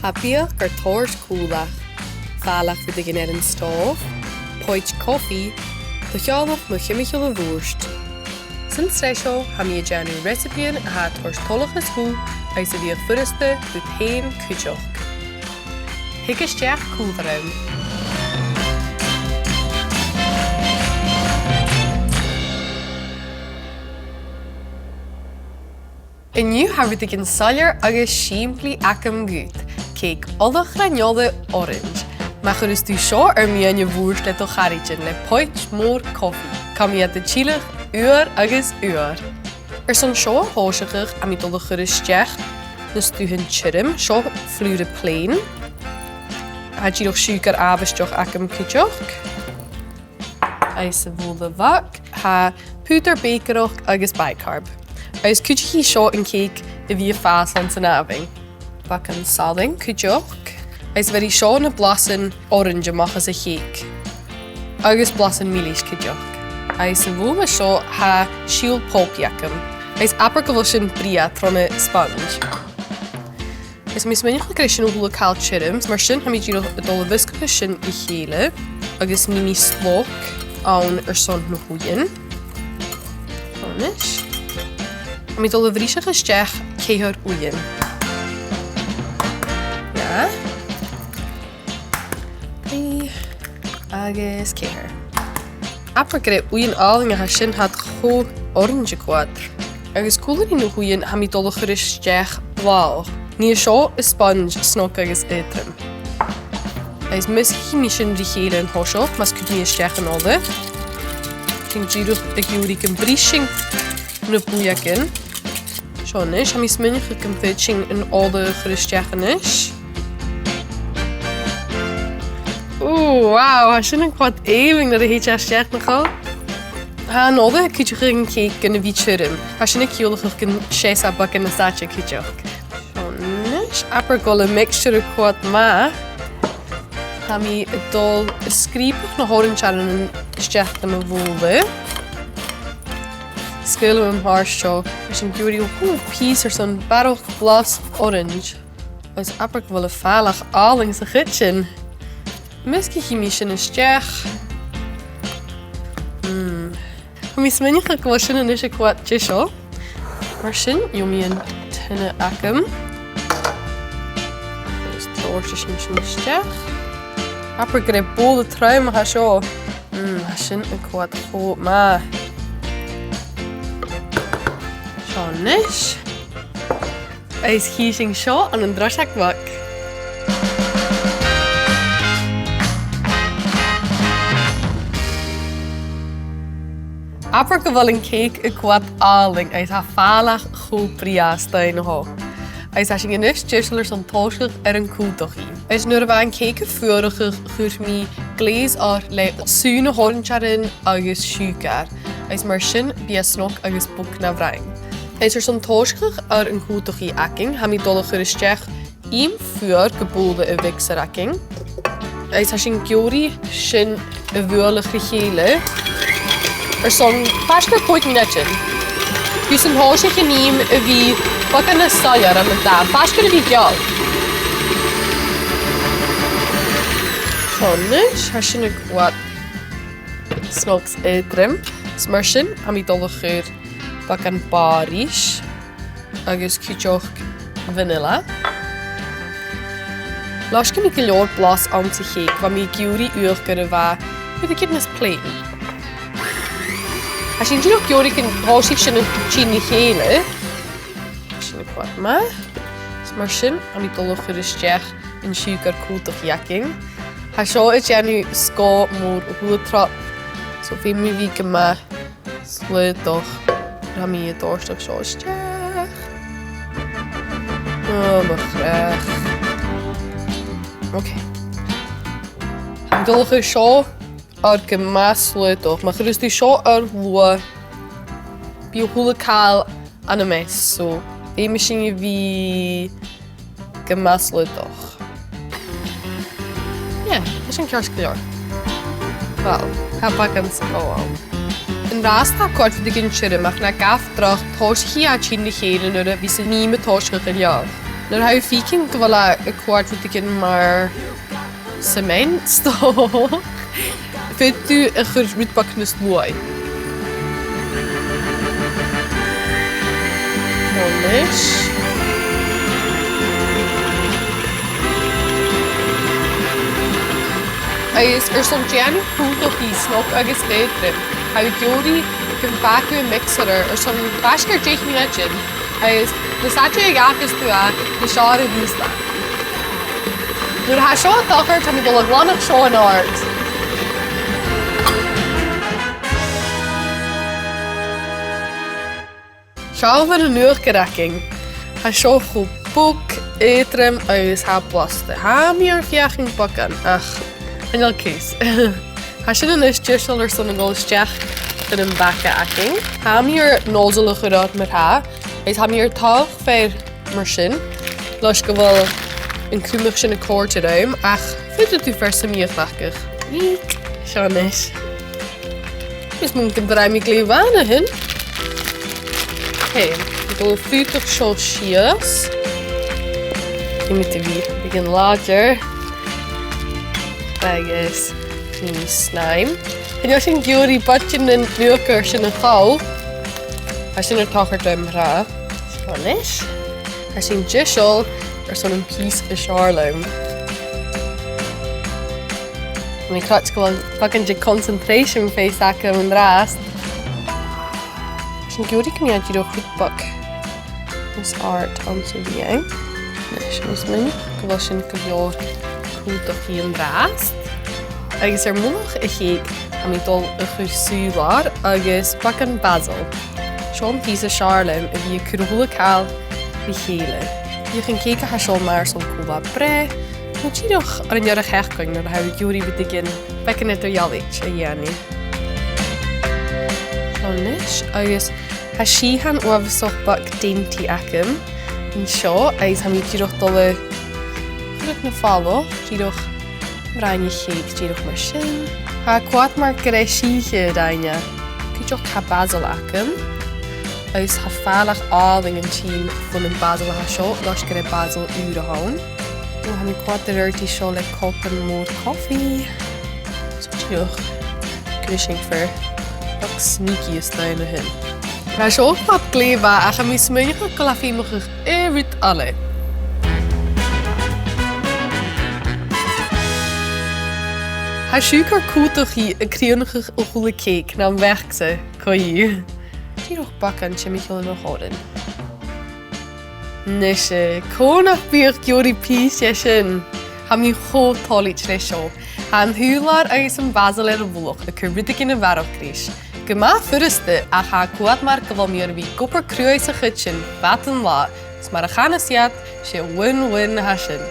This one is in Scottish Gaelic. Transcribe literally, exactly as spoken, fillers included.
Tha biadh gar toirt còmhla. Fàileadh rudeigin air an stòbh, poit cofaidh, do sheòladh mu thimcheall a' bhùird. San t-sreath seo, tha mi a' dèanamh reasabaidhean a tha a' toirt toileachas dhut agus a bhiodh furasta dhut fhèin cuideachd. Thig a-steach còmhla rium. An-diugh tha rudeigin soilleir agus sìmplidh agam dhut, cèic ola chraineòla orains. Ma chuireas tu seo air meadhan a' bhùird le do charaidean le poit mòr cofaidh, cumaidh iad a' tilleadh uair agus uair. Airson seo a thòiseachadh, tha mi a' dol a chur a-steach na stuthan tioram, seo flùr plèan. Tha dìreach siùcar àbhaisteach agam cuideachd. Agus sa bhobhla bheag, tha pùdar bèicearachd agus bicarb. Agus cuidichidh seo an cèic a bhith a' fàs anns an àmhainn. Beagan salainn cuideachd. Agus bheir seo na blasan orains a-mach às a' chèic. Agus blasan milis cuideachd. Agus sa bhobhla seo, tha siùl pulpaidh agam. Agus abair gu bheil sin brèagha tron a' sponge. Is tha mi a' smaoineachadh gur e sin a h-uile càil tioram, mar sin tha mi dìreach a' dol a mheasgachadh sin ri chèile, agus nì mi slog ann airson na h-uighean. Seo a-nis. Tha mi a' dol a bhriseadh a-steach ceithir uighean. Dhà. Trì agus ceithir. Abair gur e uighean àlainn a tha sin, tha iad cho orains a' coimhead. Agus còmhla ri na h-uighean, tha mi a' dol a chur a-steach blàth. Nì seo an sponge snog agus aotrom. Agus measgaichidh mi sin ri chèile an toiseach, mus cuir mi a-steach an ola. Tha mi dìreach ag iarraidh gum bris sinn na buidheagan. Seo a-nis, tha mi a' smaoineachadh gum faod sinn an ola a chur a-steach a-nis. Ò, wow, tha sin a' coimhead èibhinn nuair a thèid e a-steach, nach eil? Tha an ola a' cuideachadh an cèic gun a bhith tioram. Tha sin a' ciallachadh gun seas e beagan nas fhaide cuideachd. Seo a-nis, abair gu bheil am mixture a' coimhead math. Tha mi a' dol a sgrìobadh na h-orainsearan a-steach dhan a' bhobhla. Sgaoil am pàirt seo, is an giùirigh, ò, pìos airson barrachd blas orains. Agus abair gu bheil am fàileadh àlainn sa chuid sin. Measgaichidh mi sin a-steach. Mm. Tha mi a' smaoineachadh gu bheil sin a-nis a' coimhead deiseil. Mar sin, gheibh mi an tiona agam. Agus tòisichidh sinn sin a-steach. Abair gur e bobhla trom a tha seo. Mm, tha sin a' coimhead cho math. Seo a-nis. Agus chì sinn seo ann an drochaid bheag. Abair gu bheil an cèic a' coimhead àlainn agus tha am fàileadh cho brèagha a-staigh an-diugh. Agus tha sinn a-nis deiseil airson tòiseachadh air an cùrsa. Is nuair a bha an cèic a' fuarachadh, chuir mi glaze air le sùgh na h-orainsearan agus siùcar, agus mar sin bidh e snog agus bog na bhroinn. Is airson tòiseachadh air an cùrsa againn, tha mi a' dol a chur a-steach ìm fuar gu bobhla a' mhixer againn. Agus tha sinn ag iarraidh sin a bhualadh ri chèile airson faisg air còig mionaidean. Gus an tòisich an ìm a bhith beagan nas soilleire na an-dràsta, faisg air a bhith geal. Seo a-nis, tha sin a' coimhead snog is aotrom. Is mar sin, tha mi a' dol a chur beagan bàrr ris agus cuideachd vanilla. Loisg mi gu leòr blas anns a' chèic, bha mi ag iarraidh uachdar a bha rudeigin nas plèana. Tha sinn dìreach ag iarraidh gun tòisich sin a' tighinn ri chèile. Tha sin a' coimhead math. Is mar sin, tha mi a' dol a chur a-steach an siùcar cùrsa againn. Tha seo a' dèanamh sgòth mòr dhubhadh, so feumaidh mi bhith gu math slaodach nuair a tha mi a' dòrtadh seo a-steach. Ò, mo chreach. Ok. Tha mi a' dol a chur seo air gu math slaodach. Ma chuireas tu seo air luath, bidh a h-uile càil ann am mess, so feumaidh sinn a bhith gu math slaodach. Yeah, tha sin ceart gu leòr. Uill, tha beagan sgòth ann. An-dràsta tha e a' còrdadh ri an tioram, ach na gabh dragh, tòisichidh e a' tighinn ri chèile nuair a bhios an ìm a' tòiseachadh a' leaghadh. Nuair a tha thu a' faicinn gu bheil e a' còrdadh riutha mar cement, 's dòcha, faodaidh tu a chur rud beag nas luaithe. Mar sin. Agus airson dèanamh cunntachaidh snog agus aotrom, tha thu ag iarraidh gum fàg thu am mixer airson faisg air deich mionaidean, agus nas fhaide a dh'fhàgas tu e, nas fheàrr a bhios e. Nuair a tha seo a' tachairt, tha mi a' dol a ghlanadh seo an-àird. Seall air an uachdar againn. Tha seo cho bog, aotrom agus tha e blasta. Tha mi air feuchainn beagan, ach chan eil cus. Tha sin a-nis deiseil airson a dhol a-steach dhan am baga againn. Tha mi air nozzle a chur oirre mar-thà, agus tha mi air tòrr fear mar sin, leis gu bheil an cumadh sin a' còrdadh rium, ach faodaidh tu fear sam bith a chleachdadh. Eek, seo a-nis. Is mi an dùil gun do rinn mi glè mhath an sin. Ok, tha mi a' dol a phutadh seo sìos. Nì mi e a bhith beagan làidir. Agus nì mi slime. Chan eil sinn ag iarraidh buidseann an uachdar sin a chall. Tha sin air tachairt rium a-rithist. Tha sin deiseil airson am pìos as fheàrr leam. Tha mi a' creidsinn gu bheil beagan de concentration phase agam an-dràsta. Tha sinn ag iarraidh gum bi e dìreach rud beag nas àirde anns a' bhiadh. Leis, tha mi a' smaoineachadh gu bheil sin gu leòr cunntachaidh an-dràsta. Agus air mullach a' chèic, tha mi a' dol a chur sùbh-làir agus beagan basil. Seo am pìos as fheàrr leam, a bhith a' cur a h-uile càil ri chèile. Bidh an cèic a tha seo math airson còmhla breith, no dìreach air an deireadh-sheachdain nuair a tha thu ag iarraidh rudeigin beagan eadar-dhealaichte a dhèanamh. Seo a-nis, agus tha sìthean uabhasach beag dainty agam an seo, agus tha mi dìreach a' dol a chur na falach, dìreach mar a nì cèic, dìreach mar sin. Tha e a' coimhead mar gur e sìthe a rinn e. Cuideachd tha basil agam, agus tha fàileadh àlainn an sin bhon am basil a tha seo, leis gur e basil ùr a th' ann. Ò, tha mi a' coimhead air adhart ri seo le cupan mòr cofaidh. So, dìreach, cuiridh sinn fear beag sneaky a-staigh an sin. Tha seo fad glè mhath, ach tha mi a' smaoineachadh gu bheil e feumach air rud eile. Tha siùcar cumhachdaich a' crìonadh a h-uile cèic, nam bheachd-sa, co-dhiù. Dìreach beagan timcheall air a' chòrr. Nise, cò nach biodh ag iarraidh pìos de sin? Tha mi cho toilichte leis seo. Tha an t-ùrlar agus am basil air a mhullach a' cur rudeigin a bharrachd ris. Gu math furasta, ach tha e a' coimhead mar gu bheil mi air a bhith ag obair cruaidh sa chidsin fad an latha, is mar a chanas iad, 's e win-win a tha sin.